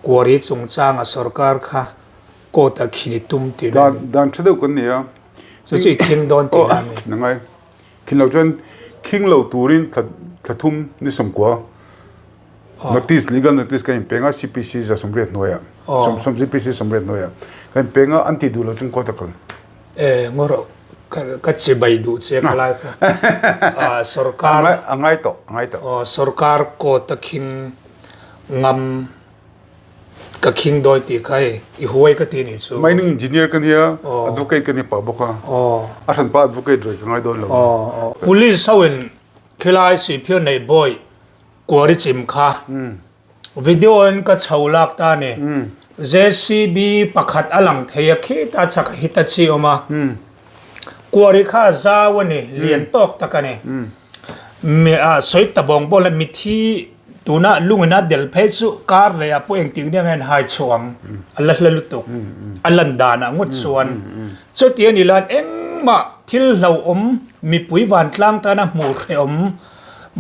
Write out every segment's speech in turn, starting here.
Quarry chungchanga sorkar kha court a khin i tum tih na ni. Dan tha deuh kan nei a. Chu chu i khing dawn tih na ni. Khin a ngai. Khin lo chuan khing lo turin thla thum ni sawmkua notice legal notice kan inpeng a CPC 180 hnuaiah CPC 80 hnuaiah kan inpeng a an tih duh lo chuan court a kal. E ngaw rawh ka chibai duh che ka lai kha sorkar a ngai tawh a ngai tawh. Sorkar court a khing ngam ka khing dawi tih kha hei i huai ka ti nih chu. Mining engineer ka nia, advocate ka ni pah bawk a, a hranpa advocate rei ka ngai dawn lo. Police ho in khilai sihphir nei bawi kuari chim kha video in ka chho lak ta ni. JCB pakhat a lang thei a khita chak a Hitachi awm a, kuari kha a zau a ni, lian tawk tak a ni. Mi ah sawi ta bawng bawng le mithi tuna lungin a del phei chu kar leh ah pawh engtik nia nge an hai chho ang a la hla lutuk a lan dan ah ngawt chuan chuti a ni lan engmah thil hlauhawm mipui vantlang tana hmuh hrehawm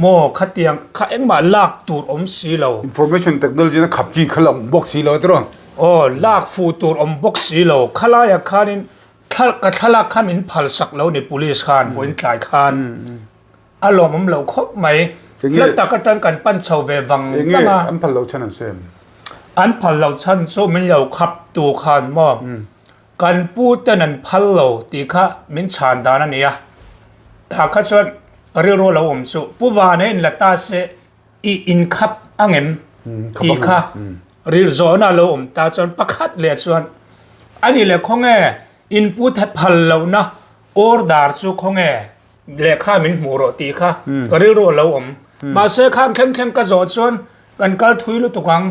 maw khatiang kha engmah lak tur awm si lo. Information technology na khap chi kha la awm bawk si lo tiraw? Aw lak fuh tur awm bawk si lo khalaiah khanin Thla ka thlalak kha min phal sak lo ni police khan vawiin tlai khan a lawmawm lo khawp mai. Hla tak atang kan pan chho ve vang vang a. An phal lo chhan an sem. An phal lo chhan chu min lo khap tu khan maw kan pu ten an phal lo tih kha min chhan dan a ni a. Tah kha chuan ka rilru a lo awm chu Pu Vana in la ta se I inkhap angem tih kha ril zawhna a lo awm ta chuan pakhat leh chuan ani leh khawnge input he phal lohna order chu khawnge lehkha min hmuh rawh tih kha ka rilru a lo awm. Mahse khang thleng thleng ka zawh chuan kan kal thui lutuk ang.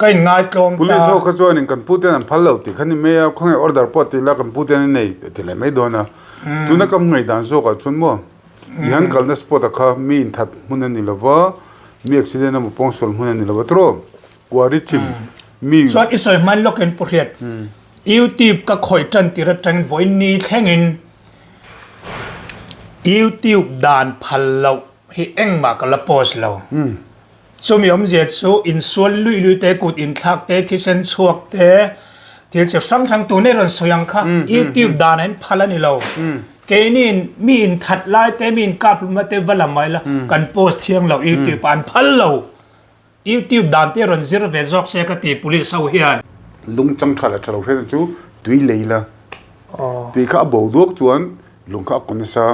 Ka inngaitlawm ta. Police ho kha chuanin kan puten an phal lo tih kha ni mai a, khawnge order pawh ti ila kan puten an nei ti leh mai dawn a. Tuna ka ngaihdan zawkah chuan maw i han kalna spot ah kha mi inthat hmun a ni lo va, mi accident emaw pawngsual hmun a ni lo va tawrh quarry chim mi. Chuan i sawi hman lawkin Pu Hriat, YouTube ka khawih tan tir atangin vawiin ni thlengin YouTube dan phal loh hi engmah ka la post lo. Chumi awmzia chu insual luih luih te, kut inthlak te, thisen chhuak te, thil chi hrang hrang tun i rawn sawi ang kha YouTube dan ah in phal a ni lo. Keini mi inthat lai te, mi inkap hlum lai te va la mai la, kan post thiang lo YouTube ah an phal lo. YouTube dan te rawn zir ve zawk se ka ti police ho hian. Lung chang tha leh tha lo hriat chu tui lei la, tui kha a bo duak chuan lung kha a kaw nasa.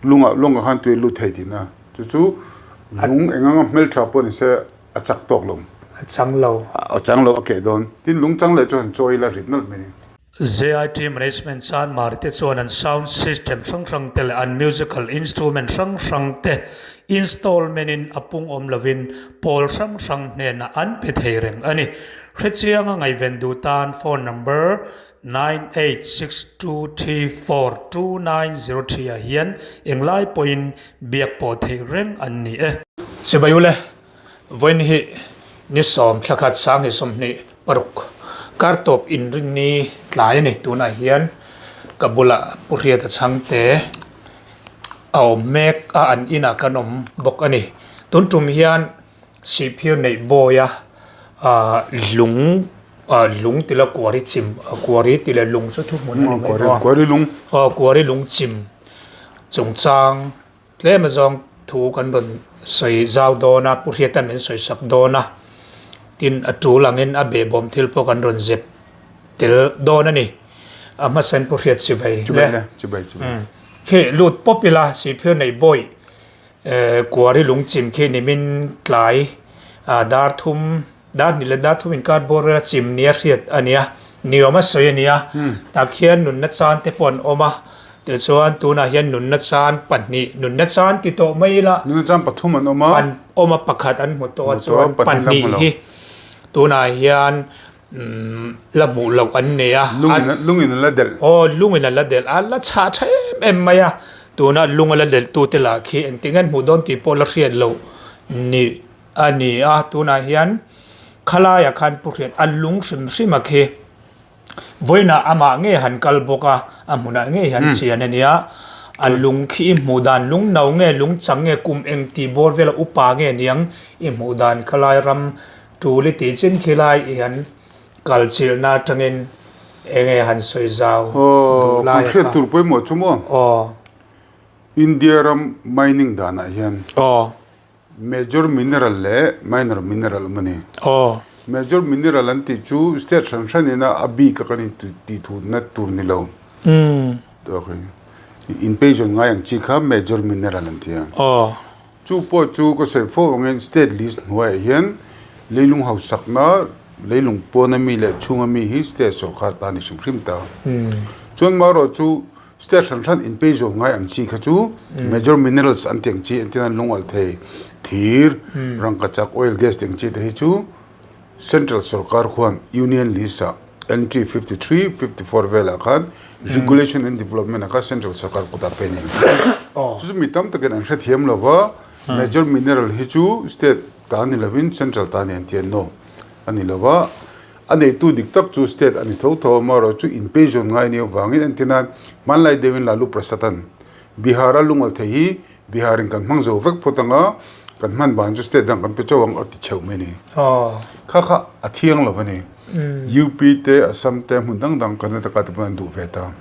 Lungah lungah khan tui a lut thei tihna. Chu chu lung eng anga hmeltha pawh ni se a chak tawk lo. A chang lo. A chang lo a keh dawn. Tin lung chang leh chu han chawi ila rit nalh mai. JIT Management Chanmar te chuan an sound system hrang hrang te leh an musical instrument hrang hrang te installment in a pung awm lovin pawl hrang hrang hnenah an pe thei reng a ni. Hrechianga ngaihven duh tan phone number 9862342903 ah hian englai pawhin biak pawh theih reng an ni e. Chibai ule, vawiin hi ni sawm thlakhat sang hi 26 kartawp inrinni tlai a ni. Tunah hian ka bulah Pu Hriata Chhangte a awm mek a, an inah kan awm bawk a ni. Tun tum hian Sihphir neih bawia lung lung tila kuari chim kuari tih leh lung chu thuhmun a ni mai bawk a kuari lung aw kuari lung chim chungchang tlem azawng thu kan rawn sawi zau dawn a Pu Hriata min sawi sak dawn a tin a tul angin a behbawm thil pawh kan rawn zep tel dawn a ni a hmasain Pu Hriat chibai le khi lut pawp ila Sihphir neih bawi Kuari lungchim khi nimin tlai dar thum dar hnih leh dar thum inkar bawr vel a chim nia hriat a nia niawm a sawi a nia tak hian nunna chan te pawh an awm a tichuan tunah hian nunna chan pahnih nunna chan ti tawh mai ila nunna chan pathum an awm a an awm a pakhat an hmu tawh a chuan pahnih hi tunah hian La hmuh loh an nei a. Lungin a la delh. Aw, lungin a la delh a, la chhah tha em em mai a. Tuna lung a la delh tu te lah khi engtin nge an hmuh dawn tih pawh la hriat loh ni a ni a. Tunah hian khalaiah khan Pu Hriat a lung hrim hrim a khi vawiinah amah ngei han kal bawk a, a hmunah ngei han chian a nia. A lung khi i hmuh dan lung no nge lung chang nge kum engti bawr vela upa nge niang i hmuh dan khalai ram. Tul i tih chin khi lai i han kal chilhna atangin enge han sawi zau duh lai a ka. Hriat tur pawimawh chu maw? Aw. India ram mining danah hian. Aw. Major mineral leh minor mineral awm a ni. Aw. Major mineral an tih chu state hran hran ina a bik a kan intih thutna tur ni lo. Inpeizawn ngai ang chi kha major mineral an ti a. Aw. Chu pawh chu ka sawi fo angin state list hnuaiah hian leilung hausakna, leilung pawn ami leh chhung ami hi state sorkar ta a ni hrim hrim ta. Chuan marawh chu state hran hran inpeizawn ngai ang chi kha chu major minerals an tih ang chi entirnan lungalh thei, thir, rangkachak, oil, gas tih ang chi te hi chu Central sorkar khuan Union list-ah entry 53, 54 velah khan Regulation and Development ah kha Central sorkar kutah pe a ni. Chu chu mi tam takin an hrethiam lo va, Major Mineral hi chu State ta ni lovin Central ta ni an ti a, no a ni lo va. A neitu dik tak chu State a ni tho tho a, amaherawhchu chu inpeizawn ngai a nih avangin entirnan hmanlai deuhin Lalu Prasad-a'n Bihar-a lungalh thei hi Bihar-in kan hmang zo vek phawt ang a, kan hman ban chu state dang kan pe chauh ang a ti chheuh mai a ni. Kha kha a thiang lo a ni. UP te, Assam te, hmun dang dang Karnataka te pawhin an duh ve ta.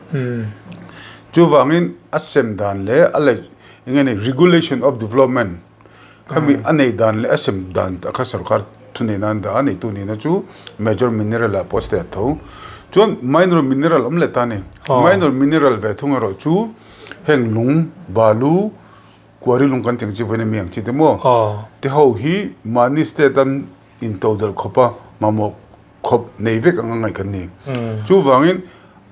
Chuvangin a sem dan leh a lei eng nge ni regulation of development khami a nei dan leh a sem dan kha sorkar thunei nan dah a neitu nihna chu major mineral ah pawh state tho. Chuan minor mineral awm leh ta a ni. Minor mineral ve thung erawh chu Heng lung, balu, kuari lung kan tih ang chi vawiin ami ang chi te maw? Te ho hi mahni state an intodelh khawp a, mamawh khawp nei vek anga ngaih kan ni. Chuvangin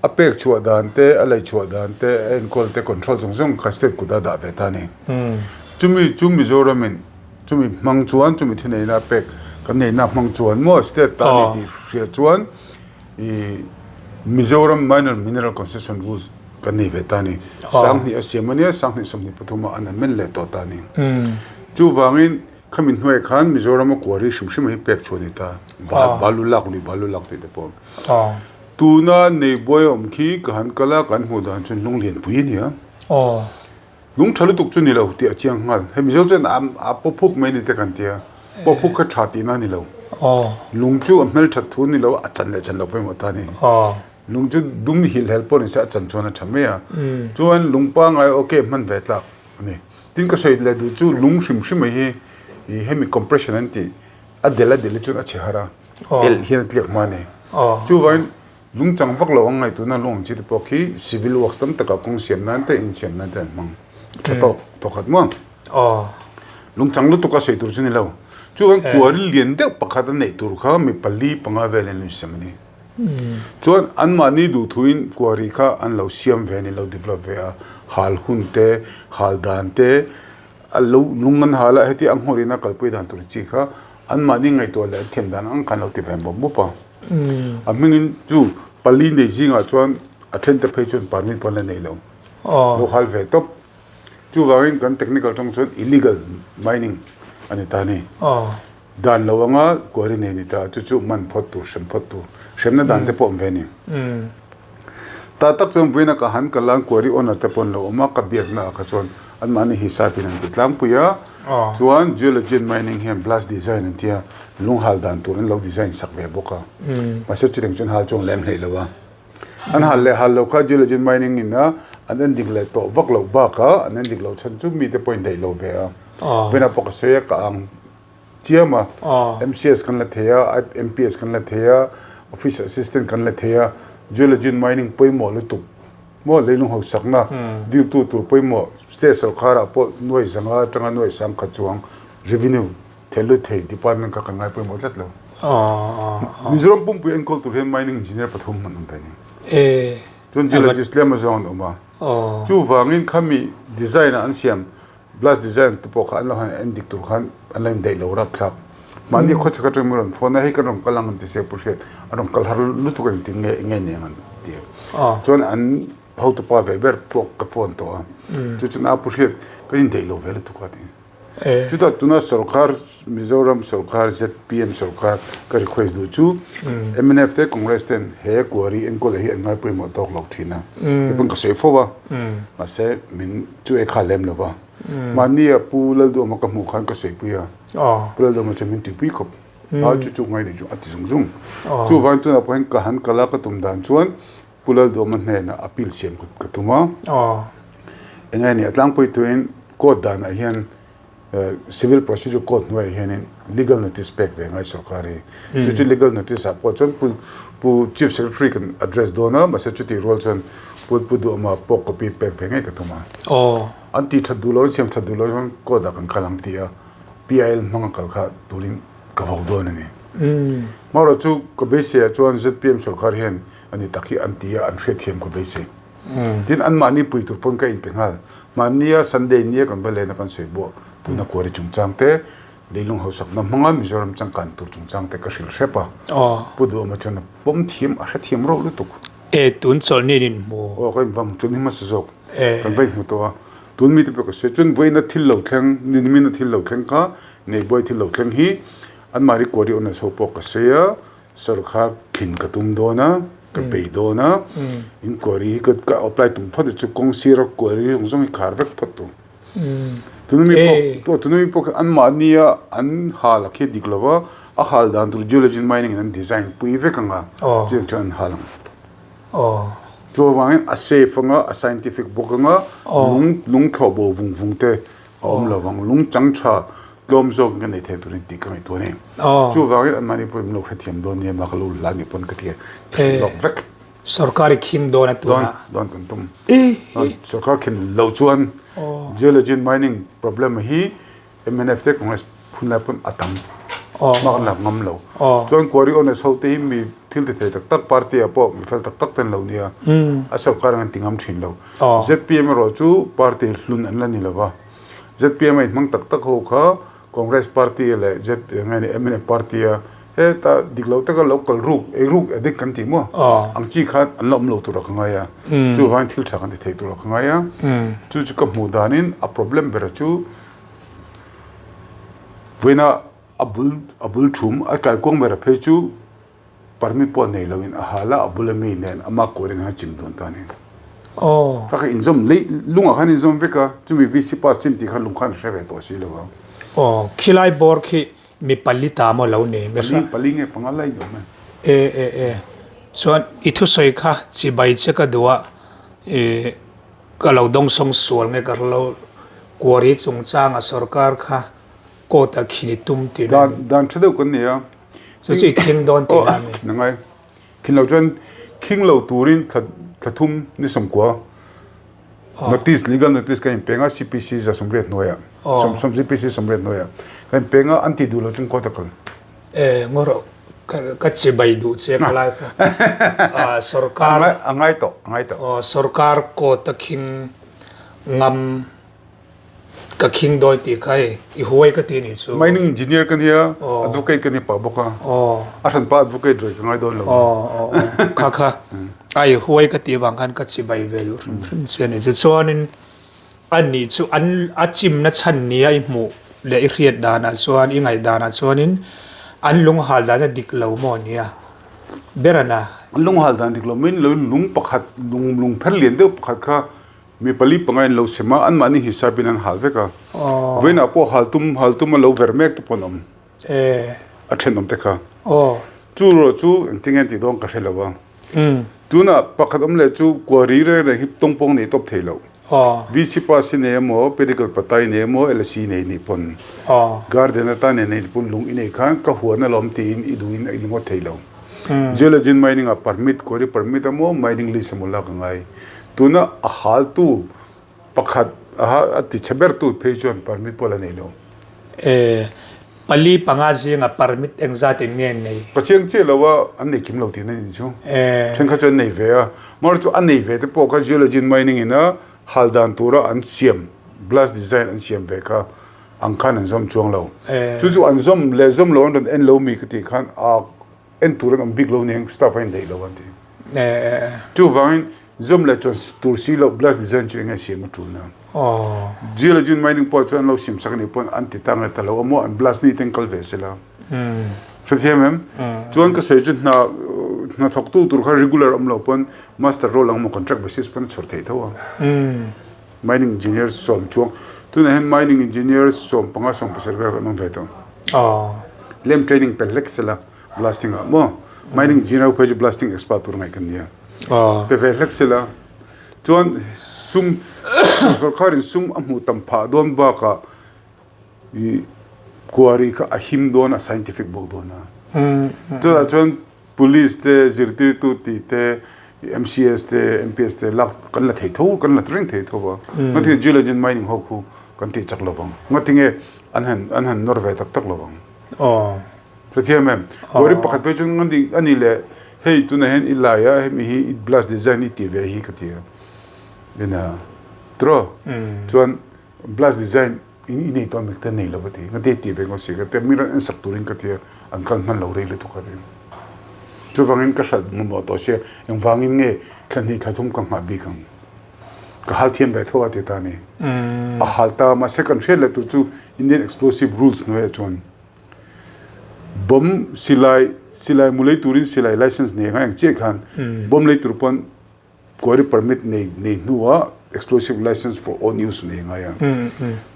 a pek chhuah dan te, a lei chhuah dan te, a enkawl te, control zawng zawng kha state kut a dah ve ta a ni. Chumi chu Mizoramin chumi hmang chuan, chumi thuneihna pek kan neihna hmang chuan maw state ta a ni tih hriat chuan I Mizoram Minor Mineral Concession Rules kan nei ve ta a ni. Sanghnih a siam a nia, sanghnih 23 ah an amend leh tawh ta a ni. Chuvangin khami hnuaiah khan Mizoram a kuari hrim hrim hi pek chhuah a ni ta. Balu lak lui, balu lak tih te pawh. Tuna nei buai awm khi ka han kal a, kan hmuh dan chuan lung lianpui a ni a. Lung tha lutuk chu ni lo tih a chiang nghal. Hei Mizo chuan a a paw phuk mai ni te kan tia. Paw phuk kha tha tihna a ni lo. Lung chu a hmel that thu a ni lo, a chan leh chan lo pawimawh ta a ni. Lung chu dum hil hel pawh ni se a chan chuan a tha mai a. Chuan lung pangngai ok hman ve tlak a ni. Tin ka sawi leh duh chu lung hrim hrim mai hi ih hemi compression an tih a del a del hi chuan a chhe har a, elh hian a tliak hma a ni. Chuvangin Lungchang vak lo ang ngaihtuahna lung ang chi te pawh khi civil works tam takah kawng siam nan te in siam nan te an hmang tha tawk tawkhat maw? Lungchang lutuk a sawi tur chu ni lo. Chuan kuari lian deuh pakhat a neih tur kha mi pali panga vel an lo insiam a ni. Chuan anmahni duhthuin kuari kha an lo siam ve a ni, lo develop ve a, hal hun te, hal dan te, a lo lung an hal a, heti a nghawrin a kalpui dan tur chi kha anmahni ngaihtuah leh an thiam dan ang khan lo ti ve mawp mawp a. A hmingin chu pali nei zingah chuan a thente phei chuan permit pawh an la nei lo. Lo hal ve tawp. Chuvangin kan technical tang chuan illegal mining a ni ta a ni. Dan lo anga quarry nei a ni ta. Chu chu man phawt tur, hrem phawt tur. Hremna dan te pawh awm ve a ni. Ta tak chuan vawiina ka han kal a, quarry owner te pawh an lo awm a, ka biakna ah kha chuan anmahni hisapin an ti tlangpui a. Chuan geology and mining hian blast design an tia, lung hal dan tur an lo design sak ve bawk a. Mahse chutiang chuan hal chuang lem hleih lo a. An hal leh hal lo kha geology and mining in a an en dik leh tawh vak loh bakah an en dik loh chhan chu mite pawhin daih lo ve a. Vawiinah pawh ka sawi a, ka ang chiam a. MCS kan la thei a, MPS kan la thei a, office assistant kan la thei a, geology and mining pawimawh lutuk. Maw leilung hausakna diltu tur pawimawh state sorkarah pawh nuai zanga atanga nuai sang khat chuang revenue thel lut thei department kha kan ngai pawimawh tlat lo. Mizoram pumpui enkawl tur hian mining engineer pathum an awm ve a ni. Chuan geologist tlem azawng an awm a. Chuvangin khami design ah an siam Blast design te pawh kha an lo han en dik tur khan an lo indaih lo rap thlak. Mahni khawchhak atang min rawn phone a, hei kan rawn kal ang an ti se pu hriat a rawn kal har lutuk ang tih nge nge ni ang an ti a. Chuan an hotupa ve ber pawh ka phone tawh a, chu chuan a pu hriat kan indaih lo ve lutuk a ti. Chutah tuna sorkar Mizoram sorkar zpm sorkar ka request duh chu mnf te Congress ten he quarry enkawl hi an ngai pawimawh tawk lo thin a, hei pawn ka sawi fo a, mahse min Chu e kha lem lo va. Mahnia Pu Lalduama ka hmuh khan ka sawi pui a. Pu Lalduama chuan min tuipui khawp. Hal chu chu ngai ni chu a ti zung zung. Chuvang chuan ah pawh hian ka han kal a ka tum dan chuan Pu Lalduhawma hnenah appeal siam ka tum a. Eng nge ni a tlangpui tuin court danah hian civil procedure code hnuaiah hianin legal notice pek ve ngai sorkar hi. Chu chu legal notice ah pawh chuan Pu Pu Chief Secretary kan address dawn a mahse chutih rual chuan Pu Pu Duhawma pawh copy pek ve ngei ka tum a. An tih that duh lo an siam that duh lo chuan court ah kan kal ang tih a PIL hmang a kal kha turin ka vo dawn a ni. Hmarawh chu ka beiseiah chuan zpm sorkar hian a ni tak hi an ti a, an hriatthiam ka beisei. Tin, anmahni pui tur pawn ka inpe nghal. Mahnia Sunday nia kan va len a kan sawi buah tuna kuari chungchang te, leilung hausakna hmanga Mizoram changkan tur chungchang te ka hrilh hrep a. Pu Duhawma chuan a pawm thiam, a hrethiam rauh lutuk. E, tun chawlhni in inhmu. Aw, ka inva hmu chuan i hmasa zawk. Kan va inhmu tawh a. Tun mite pawh ka sawi chuan vawiina thil lo thleng, nimina thil lo thleng kha, Neihbuai thil lo thleng hi anmahni kuari owners ho pawh ka sawi a. Sorkar khin ka tum dawn a, ka bei dawn a, inquiry hi ka apply tum phawt a chu kawng sira query zawng zawng hi khar vek phawt tur. Tuna mi pawh tuna mi pawh khi anmahnia an hal a khi dik lo va, a hal dan tur geology and mining in an design pui vek ang a, chutiang chuan an hal ang. Chuvangin a safe ang a, a scientific bawk ang a, lung lung thlawh bo vung vung te a awm lo vang, lung chang tha tlawm zawk in ka nei thei turin tih ka ngaihtuah a ni. Chuvangin anmahni pawhin min lo hrethiam dawn nia mah ka lo hla nih pawn ka ti a, ka hrilh lawk vek. Sorkar i khing dawn a tunah. Dawn, dawn kan tum. Sorkar khin loh chuan Geology and Mining problem hi mnf te Congress phun lai pawn a tam. Hma kan lak ngam lo. Chuan Quarry owners ho te hi mi thil ti thei tak tak party ah pawh mi fel tak tak te an lo nia. A sorkar ang an ti ngam thin lo. Zpm erawh chu party hlun an la ni lo va. Zpm a inhmang tak tak ho kha Congress party leh mnf party a heta dik lo taka lo kal ruk, ei ruk addict kan tih maw ang chi kha an la awm lo tur a ka ngai a. Chuvangin thil tha kan ti thei tur a ka ngai a. Chu chu ka hmuh danin a problem ber chu vawiina a bul a bul thum a kaikuang ber a phei chu Permit pawh nei loin a hal a, a bula mi nen ama kurin a chim dawn ta a ni. Ka kha inzawm lei lungah khan inzawm vek a, chumi VC pass chin tih kha lung khan a hre ve tawh si lo ang. Aw, khilai bawr khi mi pali ta maw lo ni? Pali, pali nge panga lai ni awm e. E, e, e. Chuan i thusawi kha chibai che ka duh a, i ka lo dawngsawng sual nge ka lo kuari chungchanga sorkar kha court ah khin i tum tih na ni. Dan tha deuh kan nei a. Chu chu i khing dawn tih na ni. Khin a ngai. Khin lo chuan khing lo turin thla thla thum ni sawmkua notice legal notice kan inpeng a CPC za sawmriat hnuaiah sawm sawm CPC sawmriat hnuaiah kan inpeng a an tih duh lo chuan court a kal. E ngaw rawh ka ka chibai duh che ka lai kha a sorkar a ngai tawh a ngai tawh. Aw sorkar court a khing ngam. Ka khing dawi tih kha hei i huai ka ti nih chu. Mining engineer ka nia, advocate ka ni pah bawk a, a hranpa advocate rei ka ngai dawn lo. Kha kha a i huai ka tih vang khan ka chibai ve luh hrim hrim che a ni. Tichuanin a nih chu an a chimna chhan nia i hmuh leh i hriat danah chuan i ngaih danah chuanin an lunghal dan a dik lo maw nia ber a na. An lunghal dan dik lo mai ni loin lung pakhat lung lung pher lian deuh pakhat kha Mi pali panga in lo sem a, anmahni hisapin an hal vek a. Vawiinah pawh hal tum hal tum a lo ver mek te pawh an awm. A thenawm te kha. Chu erawh chu engtin nge an tih dawn ka hre lo a. Tunah pakhat awm leh chu kua ri reng reng hi tawngpawng nei tawp thei lo. VC pass i nei emaw, Pedicle pata i nei emaw, LSC i nei nih pawn. Garden atan i nei nih pawn lung i nei khan ka huan alawm tiin i duhin a inngawt thei lo. Geology and Mining ah permit, quarry permit emaw, mining lease emaw lak a ngai. Tuna a haltu pakhat a ti chhe bertu phei chuan permit pawh la nei lo. E, pali panga zinga permit engzat in nge nei? Ka chiang chiah lo a, an nei kim lo tihna ni chu. Thenkhat chuan an nei ve a, mahse chu a nei ve te pawh kha Geology and Mining in a hal dan tura an siam, blast design an siam ve kha ang khan an zawm chuang lo. Chu chu an zawm leh zawm lo an rawn en lo mi ka tih khan a en tur an awm bik lo nen staff a indaih lo an ti. Chuvangin zawm leh chuan tur si loh blast design chu eng nge siam a tul na. Geology and mining pawh chuan an lo siam sak anih pawn an ti ta nge ta lo a maw an blast ni ten kal ve se la. Hrethiam em? Chuan ka sawi chu hna hna thawktu tur kha regular awm lo pawn master role ang maw contract basis pawn a chhawr theih tho a. Mining engineer sawm chuang tunah hian mining engineer 15 27 vel kan awm ve tawh. Tlem training pe hlek sela blasting ah maw mining engineer ho phei chu blasting expert tur ngaih kan nia. Pe ve hlek sela chuan sum sorkharin sum a hmuh tam phah dawn bakah ih quarry kha a him dawn a scientific bawk dawn a. Chutah chuan Police te, zirtirtu tih te, MCS te, MPS te lak kan la thei tho, kan la reng thei tho va. Ngatinge Geology and Mining ho khu kan tih chak lovang. Ngatinge an han an han nawr ve tak tak lovang. Aw. Hrethiam em? Quarry pakhat phei chuan ngani ani leh hei tunah hian i lai a, hemi hi i blast design i tih ve hi ka ti a. Ina tiraw? Chuan blast design I nei tawh mek te nei lo ka ti. Ngati ti ve ngawt si ka ti a, mi rawn en sak turin ka ti a, an kal hman lo rei lutuk a ring. Chuvangin ka hralh mamawh tawh sia, engvangin nge thla hnih thla thum ka nghah bik ang. Ka hal thiam ve tho a ti ta a ni. A hal ta, mahse kan hriat leh tur chu Indian Explosive Rules hnuaiah chuan bomb silai silai mu lei turin silai license nei anga eng chiah khan bomb lei tur pawn Quarry permit nei nei hnuah explosive license for own use nei ngai a.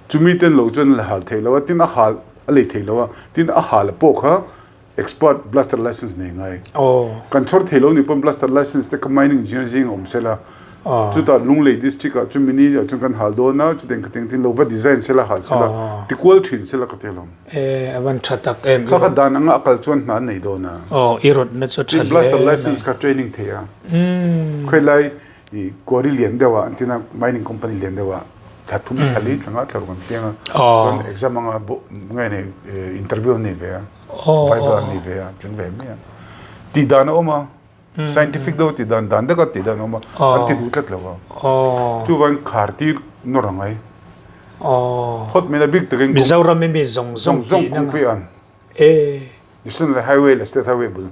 Chumi ten lo chuan la hal thei lo a, tin a hal a lei thei lo a, tin a hal pawh kha expert blaster license nei ngai. Kan chhawr thei lo ni pawn blaster license te kha mining engineer zing a awm sela. Chutah Lunglei district ah chumi ni ah chuan kan hal dawn a, chutiang khatiang tin lo va design sela hal sela, tikual thin sela ka ti alawm. E a van tha tak em. Kha kha dan anga a kal chuan hna an nei dawn a. Aw i rawtna chu tha hle. Blaster license kha training thei a. Khawi lai i quarry lian deuh ah an tina mining company lian deuh ah thla thum thla li thla nga thla ruk an piang a. Chuan exam anga nge nei interview an nei ve a. Viva an nei ve a tling ve mai a. Tih dan a awm a. Scientific deuh tih dan dan deuh a tih dan a awm a, an ti duh tlat lo a. Chuvangin khar tir nawr ang ai. Phawt mai la bik takin Mizoram i mi zawng zawng zawng kawngpui an. National Highway leh State Highway bul.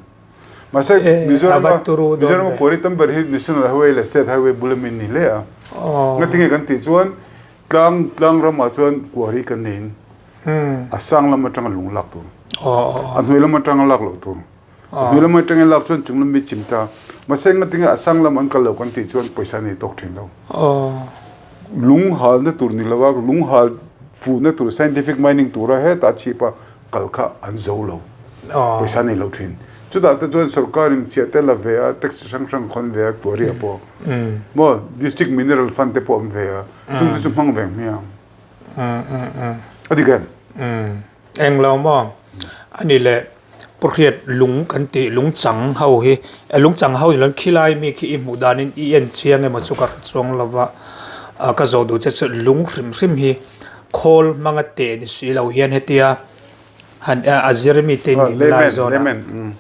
Mahse Mizoram a Mizoram a quarry tam ber hi National Highway leh State Highway bul a mi ni hle a. Ngatinge kan tih chuan tlang tlang ramah chuan quarry kan neiin a sang lam atanga lung lak tur. A hnuai lam atanga lak loh tur. Hnu lam atangin lak chuan chung lam mi chim ta. Mahse ngatinge a sang lam an kal lo kan tih chuan pawisa nei tawk thin lo. Lung halna tur ni lova lung hal fuhna tur scientific mining tura hetah chhipa kal kha an zo lo. Pawisa nei lo thin. Chutah te chuan sorkarin chiah te la ve a, tax chi hrang hrang khawn ve a, quarry ah pawh maw district mineral fund te pawh awm ve a, chung te chu hmang ve hmiang. A dik em? Englo maw? Ani leh Pu Hriat lung kan tih lungchang ho hi lungchang ho ni lo khilai mi khi i hmuh danin i en chiang emaw chu ka hre chuang lo va ka zawh duh che chu lung hrim hrim hi khawl hmanga teh ni si lo hian hetia han a zir mi te nih lai zawn ah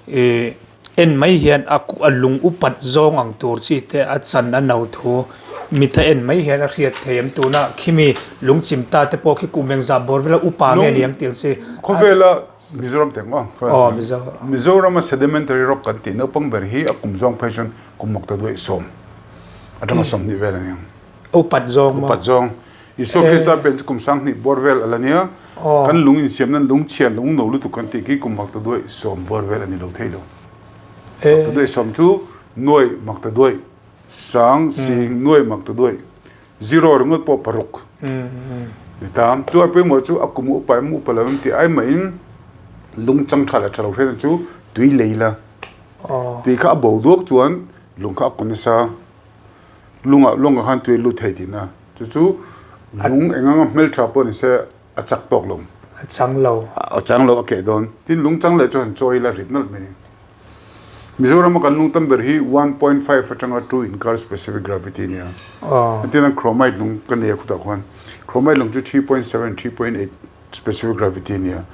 ih En mai hian a a lung upat zawng ang tur chi te a chan a no thu mit a en mai hian a hriat thei em tuna khimi lung chim ta te pawh khi kum engzah bawr vela upa nge ni ang tih ang chi Khawvela Mizoram teh maw? Aw Mizo. Mizorama sedimentary rock kan tih naupang ber hi a kum zawng phei chuan kum mawk ta duaih sawm atanga 20 vel a ni ang. Upat zawng maw? Upat zawng. Isua Krista pen chu kum 20 bawr vel a la nia. Kan lung insiam nan lung chhia lung no lutuk kan tih khi kum mak ta duaih sawm bawr vel a ni lo thei lo. Mak ta duaih sawm chu nuai mak ta duaih sang sing nuai mak ta duaih zero ringawt pawh paruk ni ta. Chu ai pawimawh chu a kum upa em upa lo em tih ai mahin lung chang tha leh tha lo hriatna chu tui lei la. Tui kha a bo duak chuan lung kha a kaw nasa. Lungah lawngah khan tui a lut thei tihna. Chu chu lung eng anga hmeltha pawh ni se a chak tawk lo. A chang lo. A chang lo a keh dawn. Tin lung chang leh chu han chawi ila rit nalh mai ni. Mizorama kan lung tam ber hi 1.5 atanga 2 inkar specific gravity a nia. Entirnan chromite lung ka nei a khutah khuan chromite lung chu 3.7, 3.8 Specific gravity a nia.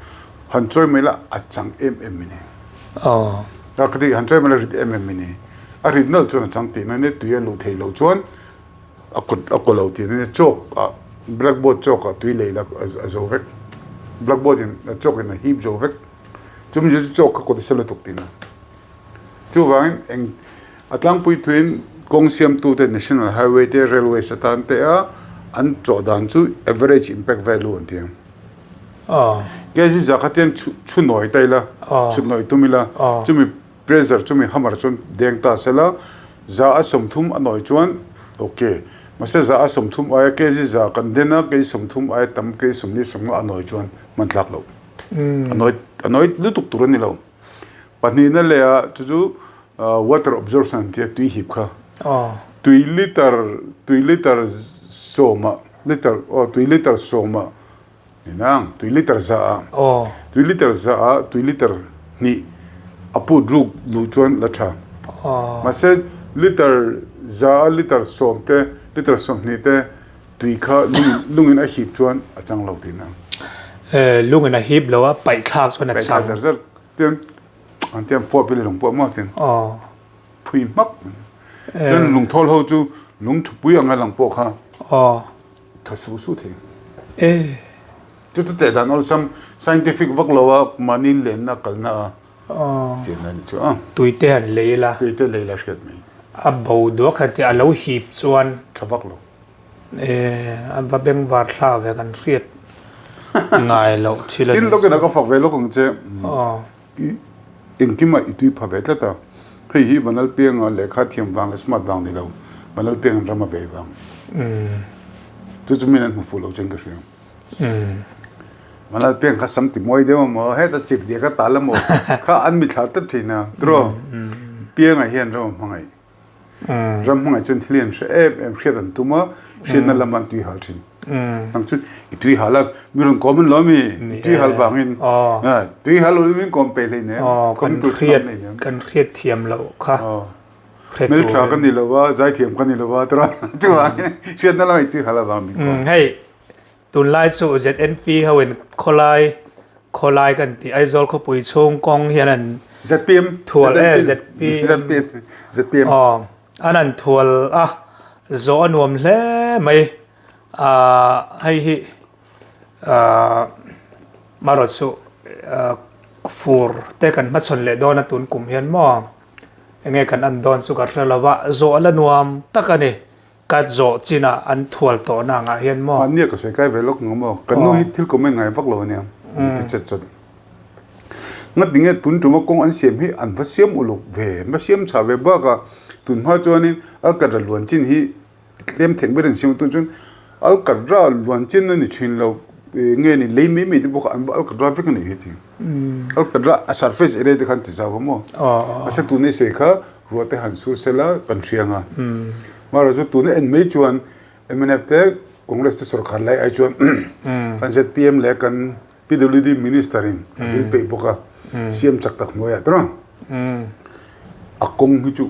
Han chawi mai la a chang em em mai ni. A ka ti han chawi mai la rit em em mai ni. A rit nalh chuan a chang tihna nia tui a luh theih loh chuan a kut a kaw lo tihna nia chalk ah blackboard chalk ah tui lei la a zo vek. Blackboard in chalk in a hip zo vek. Chumi chu chalk kha kut a se lutuk tihna. Chuvangin eng a tlangpui thuin kawng siamtute National Highway te Railways atan te a an chawh dan chu average impact value an ti ang. Kg za kha tian chhu nawi ta ila, chhut nawi tum ila, chumi pressure chumi hammer chuan deng ta sela, za a 30 a nawi chuan ok. Mahse za a 30 aia kg za kan den a, kg 30 aia tam kg 40 50 a nawi chuan hman tlak loh. A nawi. a nawi lutuk tur a ni lo. Pahnihna leh ah chu chu water absorption an tia tui hip kha. Tui liter tui liter sawmah liter aw tui liter sawmah ni nang tui liter za ah tui liter za ah tui liter hnih a put ruk luh chuan la tha. Mahse liter za ah liter sawm te liter sawmhnih te Tui kha lungin a hip chuan a chang lo tihna. Lungin a hip lo a, paih thlak chuan a chang. Paih thlak zar zar chuan an tiang fuap ila lung pawh maw chuan phui hmak. Chuan lungthawl ho chu lung thupui anga lang pawh kha thaw su su thei. Chu chu teh dan awlsam scientific vak lo a mahni lenna kalna a chian a ni chu a. Tui te han lei la. Tui te lei la hriat mai. A bo duak han tih a lo hip chuan. Tha vak lo. A va bengvar thla ve kan hriat ngai loh thil a ni. Tin lawkin a ka fak ve lawk ang che. Engkimah i tui pha ve tlat a. Hei hi Vanlalpianga lehkha thiam vang leh smart vang ni lo, Vanlalpianga'n ram a vei vang. Chu chu min an hmu fuh lo chuan ka hria. Vanlalpiang kha sam ti mawi deuh a maw, heta chip diak a tal a maw, kha an mithla tlat thin a. Tiraw? Pianga hian ram a hmangaih. Ram hmangaih chuan thil hi an hre em em hriat an tum a, hriatna lamah an tui hal thin. Nang chu i tui hal a, mi rawn kawm an lo ami? I tui hal vangin tui hal lo min kawm peih hleinem. Kan hriat kan hriat thiam loh kha hre turin. Hmeltha ka ni lo a, zaithiam ka ni lo a tiraw chuvangin hriatna lamah i tui hal avang min kawm. Hei Tunlai chu ZNP ho in khawlai khawlai kan tih Aizawl khawpui chhung kawng hian an ZPM thual e ZPM ZPM aw an an thual a zawh a nuam hle mai ah hei hi ah marawh chu ah fur te kan hmachhawn leh dawn a tun kum hian maw enge kan en dawn chu ka hre lo va zawh la nuam tak a ni. Ka zawh chinah an thual tawhna angah hian maw? Mahnia ka sawi kai ve lawk ang maw? Kan nu hi thil comment ngai vak lo ania ti chet chat. Ngat tinge tun tuma kawng an siam hi an va siam uluk ve, an va siam chhah ve bakah tun hma chuanin Alkatra luan chin hi tlem theih ber an siam a tun chuan Alkatra luan chin a ni thin lo nge ni lei mai mai te pawh kha an va Alkatra vek a nih hi ti. Alkatra a surface area te khan ti zau a maw? Mahse tun i sawi kha Ruah te han sur sela kan hria ang a. Mahrawh chu tuna en mai chuan mnf te Congress te sorkar lai ai chuan kan zpm leh kan PWD Minister in a vil peih bawk a, siam chak tak hnuaiah te rawn a kawng hi chu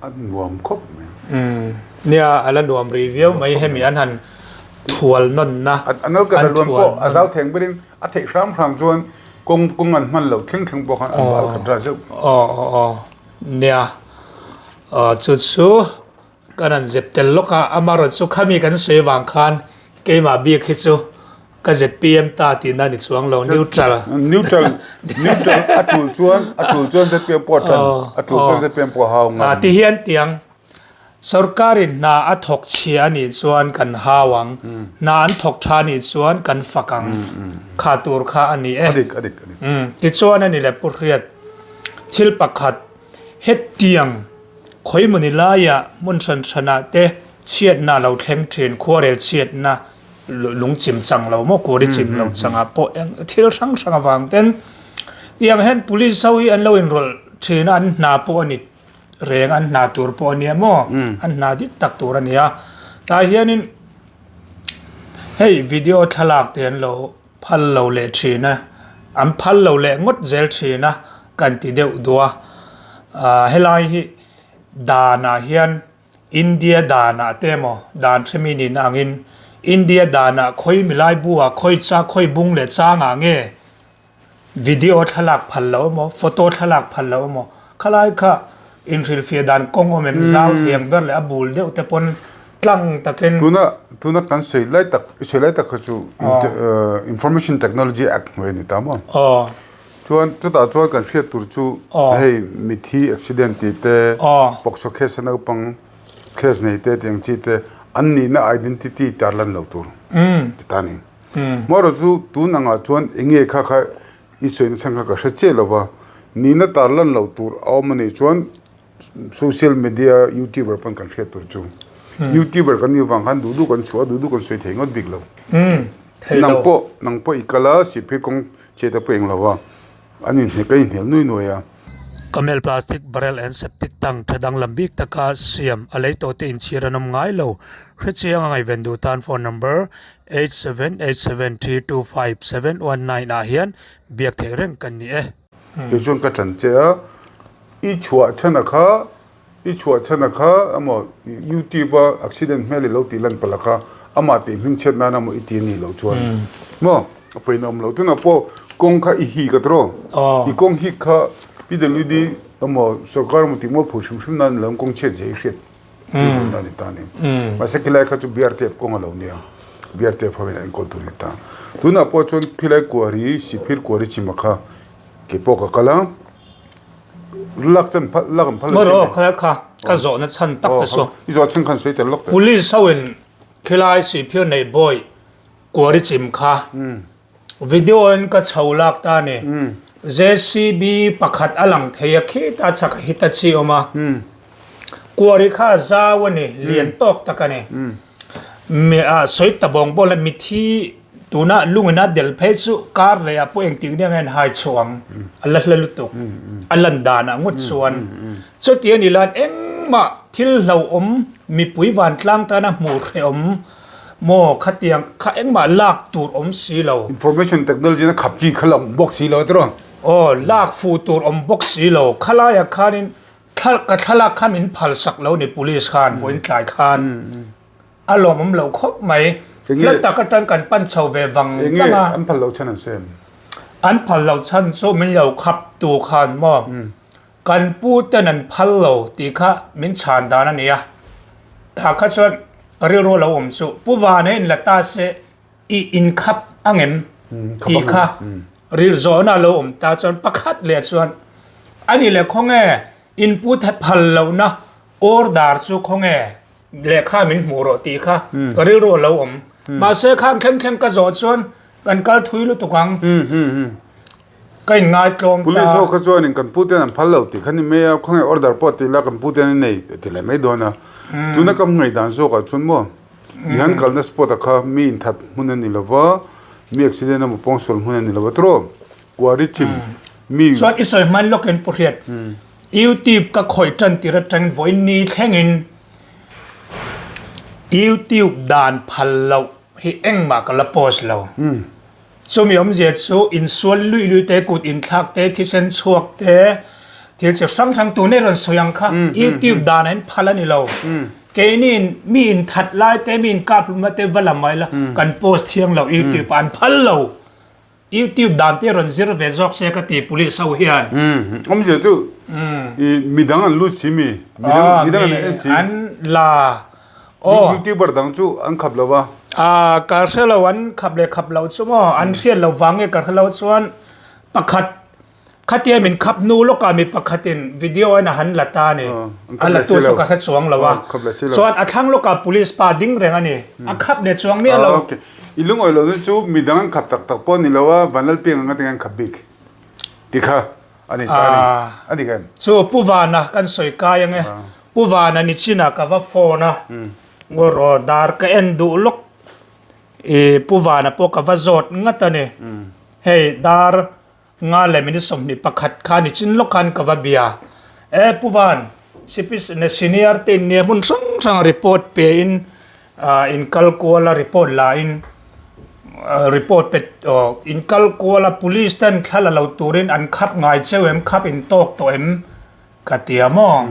a nuam khawp mai. Nia a la nuam rih viau mai hemi an han thual nawnna an thual pawh a zau theng berin a theih hram hram chuan kawng kawng an hman loh thleng thleng pawh khan an val khat ra zeuh. Aw aw aw. Nia, chu chu kan han zep tel lawk a, amaherawhchu chu khami kan sawi avang khan keimah bik hi chu ka zpm ta tihna a ni chuang lo, neutral. Neutral, neutral a tul chuan, a tul chuan zpm pawh a tan, a tul chuan zpm pawh a hau ngam. Tihian tiang Sorkarin hna a thawk chhia a nih chuan kan hau ang, hna an thawk tha a nih chuan kan fak ang. Kha tur kha a ni e. Tichuan a ni le Pu Hriat, thil pakhat hetiang khawimawni laiah hmun hran hranah te chhiatna a lo thleng thin, khuarel chhiatna lungchim chang lo maw, kuri chim lo changah pawh eng thil hrang hrang avang ten tiang hian police ho hi an lo inrawlh thin a, an hna pawh a ni. Reng an hna tur pawh a nia maw? An hna dik tak tur a nia. Tah hianin hei video thlalak te an lo phal lo leh thin a, an phal lo leh ngawt zel thin a kan ti deuh duh a. Ahh helai hi danah hian India danah te emaw dan hremi nihna angin India danah khawi milai buah khawi cha khawi bung leh changah nge Video thlalak phal lo emaw, photo thlalak phal lo emaw, khalai kha inhrilhfiah dan kawng awm em zau thei ang ber leh a bul deuh te pawn tlang takin. Tuna tuna kan sawi lai tak i sawi lai tak kha chu Information Technology Act hnuai a ni ta maw? Aw. Chuan chutah chuan kan hriat tur chu hei mithi accident tih te, POCSO case a naupang case nei te tih ang chi te an nihna identity tarlan lo tur ti ta a ni. Hmarawh chu tun angah chuan enge kha kha i sawi nachhan kha ka hre chiah lo va, nihna tar lan loh tur a awm a nih chuan social media youtuber pawn kan hriat tur chu. Youtuber kan nih vang khan duh duh kan chhuah a, duh duh kan sawi thei ngawt bik lo. Nang pawh nang pawh i kal a, sihphir kawng chhiat te pawh eng lo va. An inhne ka inhnial nui nuai a. Camel plastic barrel and septic tank tha danglam bik taka siam a lei tawh te inchhir an awm ngai lo. Hrechiang a ngaihven duh tan phone number 8787325719 ah hian biak theih reng kan ni e. Kei chuan ka ṭan che a, i chhuah chhan a kha, i chhuah chhan a kha emaw youtube a accident hmel i lo tih lan palh a kha amah tih hming chhiat nan emaw i ti a nih loh chuan maw a pawi awm lo. Tunah pawh kawng kha i hik a tawh, i kawng hik kha PWD emaw sorkar emaw tih mualpho hrim hrim nan lam kawng chhiat zia i hriat. Tih a ni ta a ni. Mahse khilai kha chu BRTF kawng a lo nia, BRTF ho in an enkawl tur a ni ta. Tunah pawh chuan khilai kuari, Sihphir kuari chima kha kei pawh ka kal a, lak chan phal, lak an phal lo. Maw khalai kha ka zawhna chhan tak te chu. I zawh chhan khan sawi tel lawk teh. Police ho in khilai Sihphir nei bawi kuari chim kha Video in ka chho lak ta ni. JCB pakhat a lang thei a khita chak a Hitachi awm a. Kuari kha a zau a ni, lian tawk tak a ni. Mi a sawi ta bawng bawng la mithi tuna lungin a del phei chu kar leh ah pawh engtik nia nge an hai chho ang. A la hla lutuk. A lan dan ah ngawt chuan. Chuti a ni lan engmah thil hlauhawm mipui vantlang tana hmuh hrehawm Maw khatiang kha engmah lak tur awm si lo. Information technology na khap chi kha la awm bawk si lo tiraw? Aw, lak fuh tur awm bawk si lo. Khalaiah khanin thla ka thlalak kha min phal sak lo ni police khan vawiin tlai khan a lawmawm lo khawp mai. Hla tak atang kan pan chho ve vang vang a. Enge an phal loh chhan an sem? An phal loh chhan chu min lo khap tu khan maw Kan pu ten an phal lo tih kha min chhan dan a ni a, tah kha chuan ka rilru a lo awm chu Pu Vana in la ta se i inkhap angem tih kha ril zawhna a lo awm ta chuan pakhat leh chuan a ni leh khawnge in pu the phal lohna order chu khawnge lehkha min hmuh rawh tih kha ka rilru a lo awm. Mahse khang thleng thleng ka zawh chuan kan kal thui lutuk ang. Ka in ngaitlawm ta. Police ho kha chuanin kan pu ten an phal lo tih kha ni mai a, khawnge order pawh ti ila kan pu ten an nei ti leh mai dawn a. Tuna ka ngaihdan zawk ah chuan maw i han kalna spot ah kha mi inthat hmun a ni lo va, mi accident emaw pawngsual hmun a ni lo va tawrh aw, kuari chim mi. Chuan i sawi hman lawkin Pu Hriat, YouTube ka khawih tan tir atangin vawiin ni thlengin YouTube dan phal loh hi engmah ka la post lo. Chumi awmzia chu insual luih luih te, kut inthlak te, thisen chhuak te, thil chi hrang hrang tun ei rawn sawi ang kha YouTube dan ah in phal a ni lo. Keini mi inthat lai te, mi inkap hlum lai te va la mai la, kan post thiang lo YouTube ah an phal lo. YouTube dan te rawn zir ve zawk se ka ti police ho hian. Awmzia chu midang an lut si mi, midang an en si. An la Aw. Youtuber dang chu an khap lo a. Ah ka hre lo an khap leh khap lo chu maw an hriat lo vang nge ka hre lo chuan pakhat khatia min khap hnu lawkah mi pakhatin video in a han la ta a ni a la tu chu ka hre chuang lo a chuan a thlang lawkah police pa ding reng a ni a khap leh chuang miah lo. I lungawi lo na chu midang an khap tak tak pawh a ni lo a Vanlalpiang anga tinge an khap bik ti kha. A ni ta a ni. A ni em? Chu Pu Vana kan sawi kai ang e. Pu Vana ni chin ah ka va phone a, ngaw dar ka en duh lawk i Pu Vana pawh ka va zawt ngat a ni. Hei dar nga leh minute 21 kha ni chin lawk khan ka va bia. E Pu Van, senior te in nia hmun hrang hrang a report pe in In kal kual a report la in report pe in kal kual a police ten thla la lo turin an khap ngai cheu em khap in tawk tawh em ka ti a maw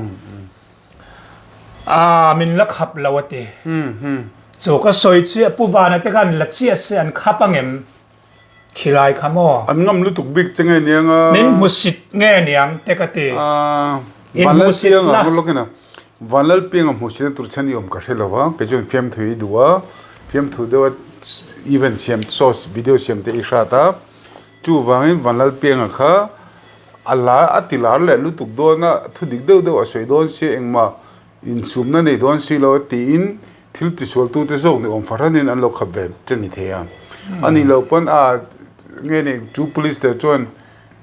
a min la khap lo a ti chu ka sawi chiah pu vana te khan la chiah se an khap ang em khilai kha maw an ngam lutuk bik che nge niang a min hmusit nge niang te ka ti in hmusit na Vanlalpianga hmuhsitna tur chhan i awm ka hre lo va, kei chuan fiamthu i duh a, fiamthu deuha event siam source video siam te i hrat a, chuvangin Vanlalpianga kha a lar a ti lar leh lutuk dawn a, thu dik deuh deuh a sawi dawn si engmah insumna nei dawn si lo tiin thil tisualtute zawk ni awm fahranin an lo khap ve che ni thei a, a nih loh pawn a nge ni chu police te chuan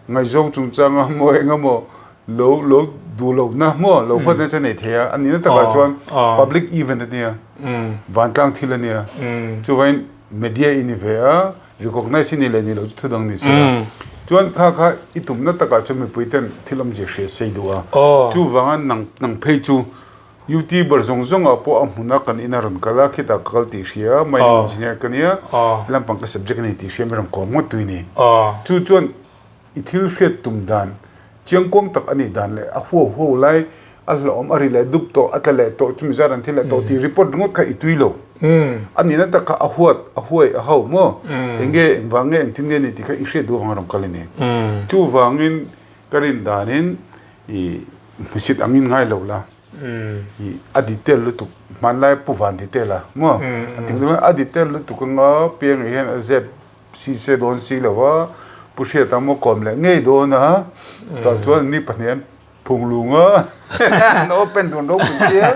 Ngaihzawng chungchanga maw eng emaw lo lo duh lohna maw lo huatna chu a nei thei a, a nihna takah chuan public event a nia, vantlang thil a nia, chuvangin media i ni ve a, recognize i ni leh ni loh chu thu dang ni se la. Chuan kha kha i tumna takah chuan mipui ten thil awmzia hria sei duh a. Chuvanga nang nang phei chu Youtuber zawng zawngah pawh a hmuna kan ina rawn kal a, khitah ka kal tih hria, mining engineer ka nia, lampang ka subject a ni tih hria mi rawn kawm ngawt tui ni. Chu chuan i thil hriat tum dan chiangkuang tak a nih dan leh a huau huau lai a hlawhawm a ri leh dup tawh, a tla leh tawh, chumi zat an thil leh tawh tih report ringawt kha i tui lo. A nihna tak kha a huat, a huai, a ho maw? Eng nge, engvang nge, engtin nge ni tih kha i hriat duh avang a rawn kal a ni. Chuvangin ka rin danin i hmusit angin ngai lo la, i a detail lutuk, hmanlai Pu Van detail a maw? A ti a detail lutuk anga piang hian a zep Si se dawn si lo a, Pu Hriata maw kawm leh ngei dawn a, tah chuan ni pahnih an phung lung a, an open dun ropui sia,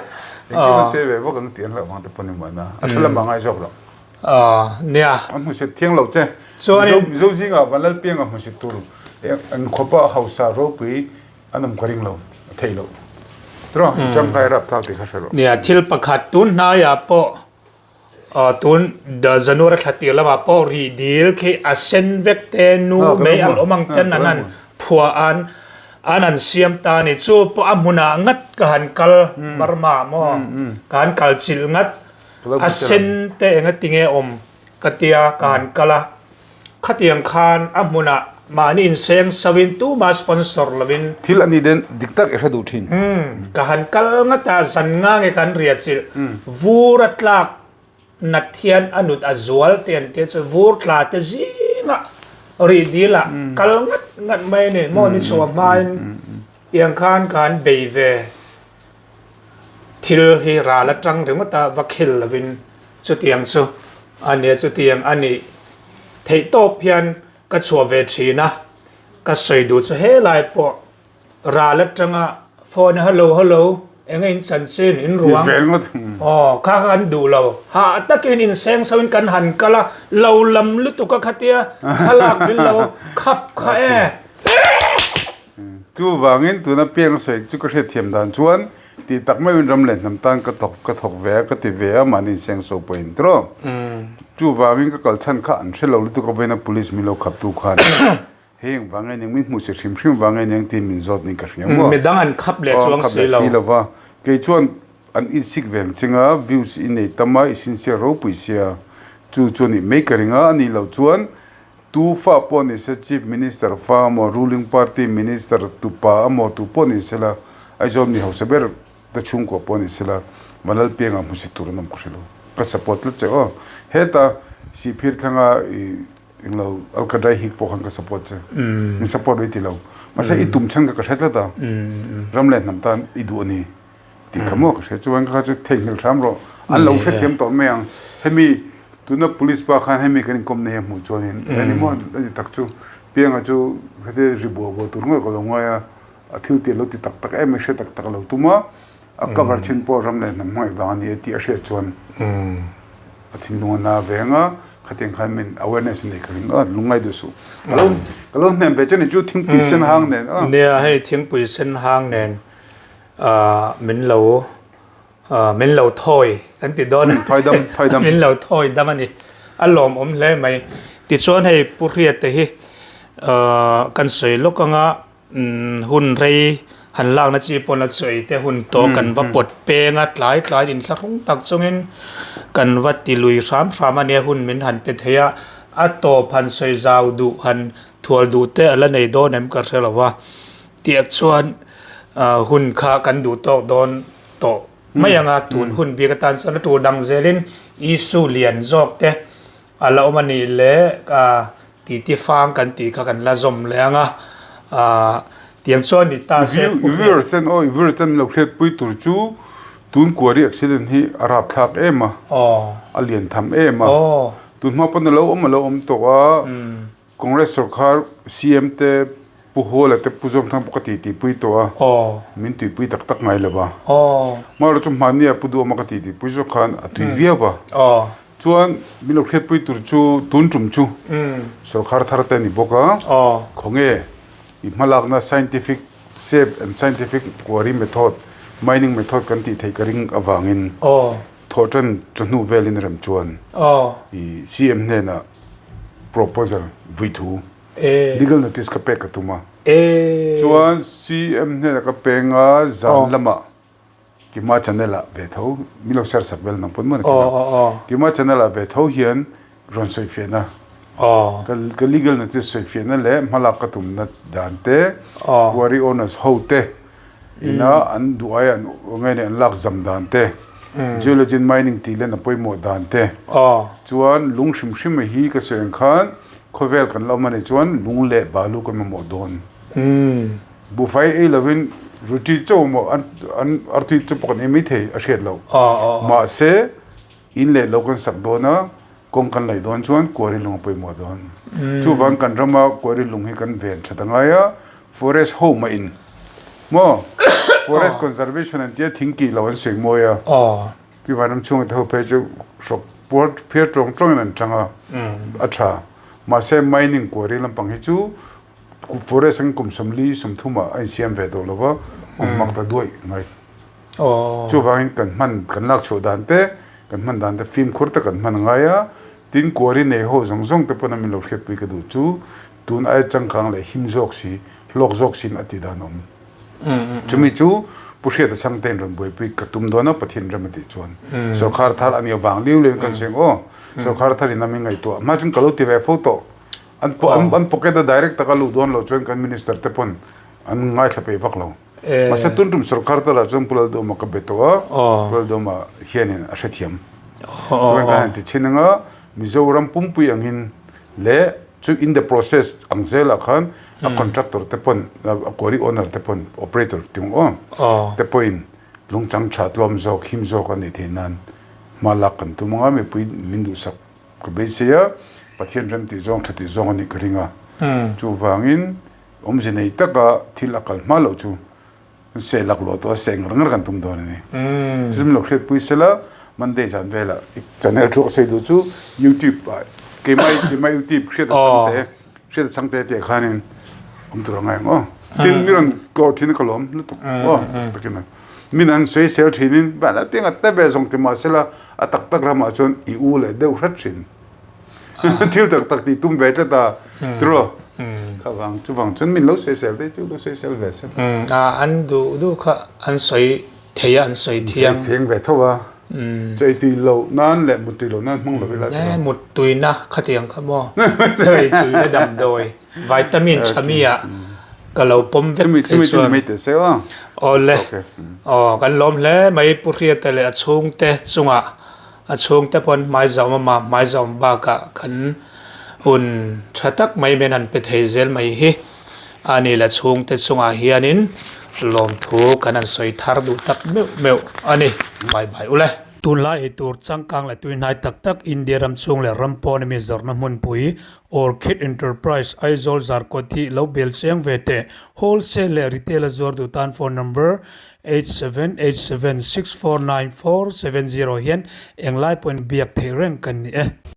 engkim an sawi ve vak ang tih an hlauh vang te pawh ni mahna, a tha lamah ngai zawk lo. Nia. An hmusit thiang lo che. Chuanin. Mizo zingah Vanlalpianga hmusit tur eng khawpa hausa ropui an awm ka ring lo, a theih loh. Tiraw, i tangkai rapthlak tih kha hre rawh. Nia, thil pakhat tun hnaiah pawh Tun January thla tir lamah pawh rih dil khi a sen vek te nu mei an awm ang ten an han phuah an an han siam ta a ni. Chu pawh a hmunah ngat ka han kal Burma maw ka han kal chilh ngat a sen te enga tinge awm ka tia ka han kal a. Khatiang khan a hmunah mahni inseng sauhin tumah sponsor lovin. Thil a ni den dik tak i hre duh thin. Umm ka han kal ngat a, zan nga nge ka han riah chilh. Vur a tlak nat hian a nut a zual te an tia chu vur tla te zingah rih dil ah kal ngat ngat mai a ni. Maw ni chhuah hmain tiang khan ka han bei ve. Thil hi ral atang ringawt a va khel lovin chutiang chu a nia, chutiang a nih theih tawp hian ka chhuah ve thin a, ka sawi duh chu helai pawh ral atanga phone a hello hello eng a in chanchin in ruang aw kha kha kan duh lo hah takin inseng so in kan han kal a lo lam lutuk a khatia thlalak min lo khap kha e. Chuvangin tuna piang sawi chu ka hriatthiam dan chuan tih tak meuhin ram leh hnam tan ka thawk ka thawk ve a, ka ti ve a, mahni insengso pawhin tiraw. Chuvangin ka kal chhan kha an hre lo lutuk a vawiin a police min lo khaptu khan hei engvang nge ning min hmuh si hrim hrim vang nge ning tiin min zawt niin ka hria maw. Midang an khap leh chuang si lo. Si lova kei chuan an insik ve ang chinga views i nei tam a i sincere ropui sia chu chuan ih mai ka ring a, a nih loh chuan Tu fa pawh ni se, Chief Minister fa amaw, Ruling Party Minister tu pa amaw tu pawh ni sela, Aizawl mi hausa ber te chhungkua pawh ni sela, Vanlalpianga hmusit tur an awm ka hre lo. Ka support tlat che aw. Heta Sihphir thlanga i englo Alkadai hik pawh khan ka support che. Min support rei ti lo. Mahse i tum chhan kha ka hre tlat a. Ram leh hnam tan i duh a ni. Tih kha maw ka hria chuan kha chu theihnghilh hram rawh an lo hrethiam tawh mai ang hemi tuna police pa khan hemi kan inkawmna hi a hmuh chuanin eng emaw a ni tak chu pianga chu heti ri buah buah tur ngawih ka lo ngai a a thil tih a lo ti tak tak em a hre tak tak lo tum a a cover chin pawh ram leh hnam hmangaih vang a ni e tih a hriat chuan a thinlung a na ve ang a khatiang khan min awareness a nei ka ring a lungngai duh suh ka lo ka lo hnem ve chuan chu thingpui sen hang nen a nia hei thingpui sen hang nen Min lo min lo thawi kan ti dawn a, min lo thawi dam a ni. A lawmawm hle mai. Tichuan hei Pu Hriata hi kan sawi lawk anga hun rei han lakna chi pawn a chawi te hun tawh kan va pawt peng a, tlai tlai inthlahrung tak chungin kan va ti lui hram hram a nia hun min han pe thei a, a tawp han sawi zau duh han thual duh te a la nei dawn em ka hre lo va. Tiah chuan hun kha kan duh tawk dawn tawh mai ang a, tun hun bik atan chuan a tur dang zelin Isu lian zawk te a la awm a nih leh titi fang kan tih kha kan la zawm leh ang a, tiang chuan ni ta se. I viewers ten aw i viewers ten lo hriatpui tur chu tun kuari accident hi a rapthlak em a, a lian tham em a, tun hma pawn a lo awm a lo awm tawh a. Congress sorkar CM te Pu Hawla te Pu Zawmthang pawh ka titipui tawh a, min tuipui tak tak ngai lo va. Amaherawhchu chu hmahnia Pu Duhawma ka titipui zawk khan a tui viau va. Chuan min lo hriatpui tur chu tun tum chu sorkar thar te a ni bawk a, khawnge i hmalakna scientific safe and scientific quarry method, mining method kan tih theih ka ring avangin Thawhṭan chawhnu velin rem chuan i CM hnenah proposal vui thu. Legal notice ka pek ka tum a. Chuan CM hnenah ka peng a, zan lamah Kima channel ah ve tho, min lo share sak vel nang pawn maw na khin a. Kima channel ah ve tho hian rawn sawi fiahna, ka legal notice sawi fiahna leh hmalak ka tumna dan te, quarry owners ho te ina an duh ai an nge nih an lak zam dan te, geology and mining tih len a pawimawh dan te, chuan lung hrim hrim hi ka sawi ang khan khawvel kan la awm a nih chuan lung leh balu kan mamawh dawn. Buhfai ei lovin ruti chauh maw an an artui chu pawh kan ei mai thei a hriat loh. Mahse in leh lo kan sak dawn a, kawng kan laih dawn chuan kuari lung a pawimawh dawn. Chuvang kan rama kuari lung hi kan ven that a ngai a, forest ho mah in maw forest conservation an tia thing kih lo an sawi mawi a, pi vanram chhunga te ho phei chu hrawk puar phiar tawng tawngin an chang a, a tha. Mahse mining kuari lampang hi chu Forest ang kum 40 30 ah a insiam ve tawh lo va, kum hmak ta duaih ngai. Chuvangin kan hman kan lak chhuah dan te, kan hman dan te fimkhur te kan hman a ngai a, tin quarry nei ho zawng zawng te pawn a min lo hriatpui ka duh chu tun aia changkang leh him zawk si, hlawk zawk siin a ti dan awm. Chumi chu Pu Hriata chhangte in rawn buaipui ka tum dawn a, Pathian rem a tih chuan. Sawrkhar thar a nih avang liu liu in kan sawi ang aw, sawrkhar thar in a min ngaihtuah hma chuan ka lo ti ve fo tawh. An an pocket a direct taka luh dawn loh chuan kan minister te pawn an ngaithla peih vak lo. Mahse tun tum sorkar te lah chuan Pu Laldawma ka be tawh a, Pu Laldawma hianin a hrethiam. Chuan kan han ti chhin anga Mizoram pumpui angin leh chu in the process ang zelah khan a contractor te pawn a quarry owner te pawn operator ti ang aw te pawhin lungchang tha tlawm zawk him zawk a nih theih nan hma lak kan tum anga mipui min duhsak Ka beisei a, Pathian rem tih zawng tha tih zawng a nih ka ring a. Chuvangin awmze nei taka thil a kal hma loh chu seh lak luah tawh a, seh ngar ngar kan tum dawn a ni. Chumi lo hriatpui sela, Monday zan velah i channel thu ka sawi duh chu YouTube ah keimah keimah YouTube hriat a changte hriat a changte tih ah khanin awm tur a ngai ang aw. Tin mi rawn tlawh thin a ka lawm lutuk aw takin a. Min an sawi sel thinin van a piang a te ve zawng ti mah sela a tak tak ramah chuan i u leh deuh hret thin. Thil tak tak tih tum ve tlat a tiraw? Kha vang chuvang chuan min lo sawi sel te chu lo sawi sel ve sel. A an duh duh kha an sawi thei a an sawi thiang. Sawi thiang ve tho a. Chawi tui loh nan leh mut tui loh nan hmang lo ila tiraw? Mut tuina khatiang kha maw? Chawi tuina damdawi. Vitamin tha mi ah ka lo pawm vek thei chuan. Awle aw kan lawm hle mai Pu Hriata leh a chhungte chungah a chhungte pawn hmaizawm ama hmaizawm bakah kan hun tha tak mai men han pe thei zel mai hi a ni la chhungte chungah hianin lawmthu kan han sawi thar duh tak meuh meuh a ni. Bye bye ule. Tunlai eitur changkang leh tuihnai tak tak India ram chhung leh ram pawn ami zawrhna hmunpui Orchid Enterprise Aizawl Zarkawt hi lo bel chiang ve teh. Wholesale leh Retail a zuar duh tan phone number 8787649470 hian englai pawhin biak theih reng kan ni e.